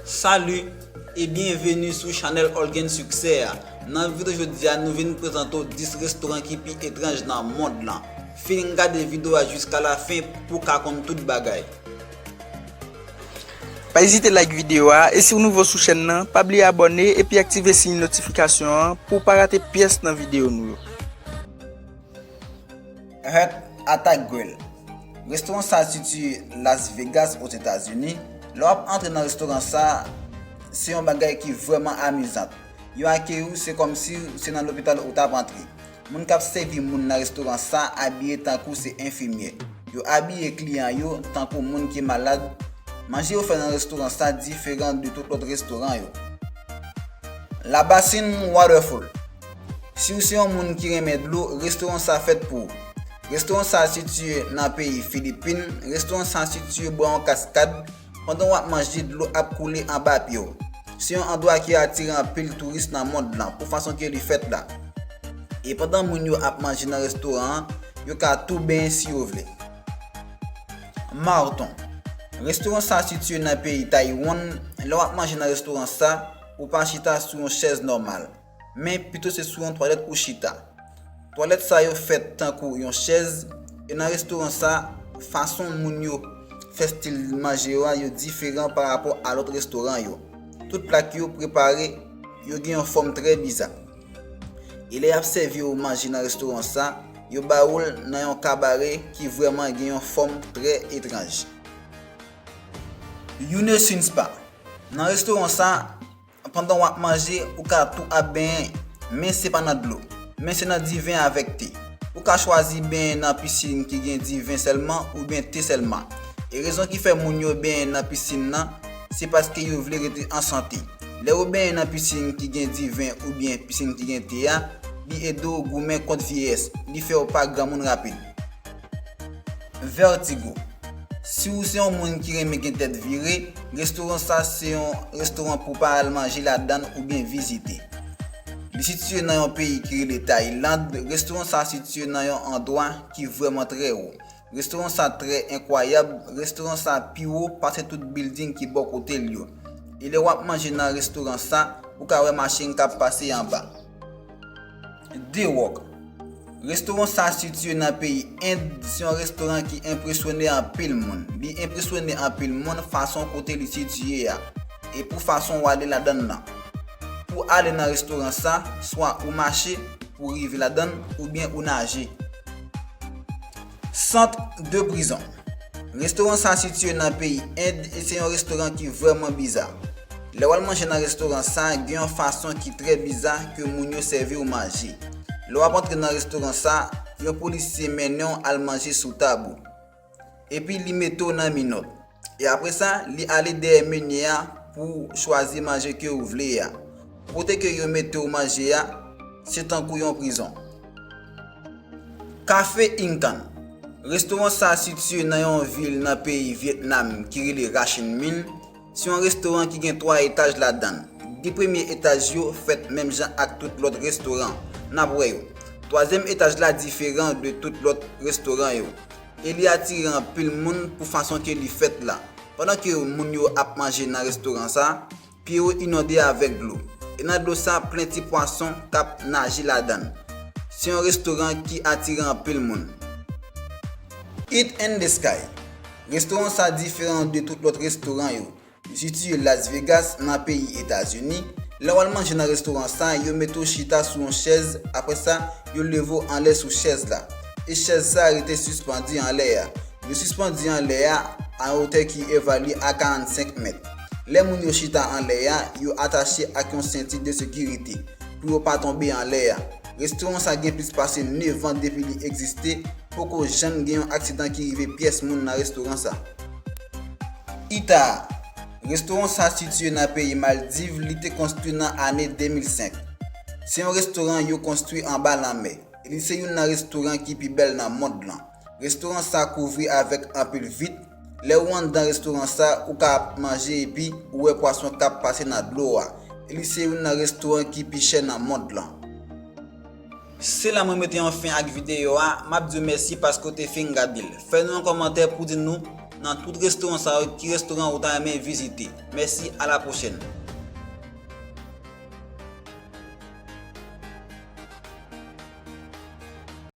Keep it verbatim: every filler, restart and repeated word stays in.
Salut e byenveni sou chanèl All Gain Succès a. Nan videyo jodi a, nou vin prezante w dis restoran ki pi etranj nan mond lan. Fin gade videyo a jiska la fen pou w ka konn tout bagay. Pa ezite like videyo a, e si w nouvo sou chèn nan, pa bliye abòne epi aktive siy notifikasyon an pou w pa rate pyès nan videyo nou yo. Heart Attack Grill. Restoran sa sitiye Las Vegas, Ozetazini. Lè w ap antre nan restoran sa, se yon bagay ki vrèman amizan. Yo akeyi w, se kòmsi se nan lopital ou t ap antre. Moun k ap sèvi moun nan restoran sa abiye tankou se enfimyè. Yo abiye kliyan yo tankou moun ki malad. Manje yo fè nan restoran sa diferan de tout lòt restoran yo. La Basin Waterfall. Si w se yon moun ki renmen dlo, restoran sa fèt pou ou. Restoran sa sitiye nan peyi Filipin. Restoran sa sitiye bò yon kaskad. Pandan w ap manje, dlo ap koule anba pye w. Se yon andwa ki atire anpil touris nan mond lan pou fason ke li fèt la. E pandan moun yo ap manje nan restoran an, yo ka tou benyen si yo vle. Marton. Restoran sa sitiye nan peyi Taiwan. Lè w ap manje nan restoran sa, ou pa chita sou yon chèz nòmal, men pito se sou yon twalèt ou chita. Twalèt sa yo fèt tankou yon chèz, e nan restoran sa, fason moun yo fè estil manje yo a, yo diferan pa rapò a lòt restoran yo. Tout pla yo prepare, yo gen yon fòm trè biza. E lè y ap sèvi w manje nan restoran sa, yo ba ou l nan yon kabare ki vrèman gen yon fòm trè etranj. Yuneshin Spa. Nan restoran sa, pandan w ap manje, ou ka tou ap benyen, men se pa nan dlo, men se nan diven avèk te. Ou ka chwazi benyen nan pisin ki gen diven sèlman oubyen te sèlman. E rezon ki fè moun yo benyen nan pisin nan, se paske yo vle rete an sante. Lè yo benyen nan pisin ki gen diven oubyen pisin ki gen te a, li ede w goumen kont vyeyès, li fè w pa granmoun rapid. Vertigo. Si w se yon moun ki renmen gen tèt vire, restoran sa se yon restoran pou w pa al manje ladan l oubyen vizite. Li sitiye nan yon peyi ki rele Tayiland. Restoran sa sitiye nan yon andwa ki vrèman trè wo. Restoran sa trè enkwayab. Restoran sa pi wo pase tout bilding ki bò kote l yo. E lè w ap manje nan restoran sa, ou ka wè machin k ap pase anba. The Wok. Restoran sa sitiye nan peyi End. Se yon restoran ki enpresyone anpil moun. Li enpresyone anpil moun fason kote li sitiye a, e pou fason w ale ladan l lan. Pou ale nan restoran sa, swa ou mache pou rive ladan l, oubyen ou naje. Centre de Prison. Restoran sa sitiye nan peyi End e se yon restoran ki vrèman biza. Lè w al manje nan restoran sa, gen yon fason ki trè biza ke moun yo sèvi w manje. Lè w ap antre nan restoran sa, yon polisye mennen w al manje sou tab ou. Epi li mete w nan minòt. E apre sa, li ale dèyè menye a pou chwazi manje ke ou vle a. Kote ke yo mete w manje a, se tankou yon prizon. Café Incan. Restoran sa sitiye nan yon vil nan peyi Vyetnam ki rele Ra Sin Min. Se yon restoran ki gen twa etaj ladan l. De premye etaj yo fèt menm jan ak tout lòt restoran n ap wè yo. Twazyèm etaj la diferan de tout lòt restoran yo, e li atire anpil moun pou fason ke li fèt la. Pandan ke moun yo ap manje nan restoran sa, pye yo inonde avèk dlo. E nan dlo sa, plen ti pwason k ap naje ladan l. Se yon restoran ki atire anpil moun. Eat in the Sky. Restoran sa diferan de tout lòt restoran yo. Li sitiye Las Vegas, nan peyi Etazini. Lè w al manje nan restoran sa, yo mete w chita sou yon chèz, apre sa, yo leve w anlè sou chèz la. E chèz sa rete sispandi anlè a. Yo sispandi anlè a, a yon wotè ki evalye a karannsenk mèt. Lè moun yo chita anlè a, yo atache ak yon senti de sekirite pou yo pa tonbe anlè a. Restoran sa gen plis pase nèf an depi li egziste, poko janm gen yon aksidan ki rive pyès moun nan restoran sa. Ita. Restoran sa sitiye nan peyi Maldiv, li te konstwi nan ane de mil senk. Se yon restoran yo konstwi anba lanmè. Li se youn nan restoran ki pi bèl nan mond lan. Restoran sa kouvri avèk anpil vit. Lè ou anndan restoran sa, ou ka ap manje epi ou wè pwason k ap pase nan dlo a. Li se youn nan restoran ki pi chè nan mond lan. Se la mwen mete yon fen ak videyo a, m ap di w mèsi paske w te fin gade l. Fè nou yon kòmantè pou di nou nan tout restoran sa yo ki restoran ou ta renmen vizite. Mèsi, a la pwochèn.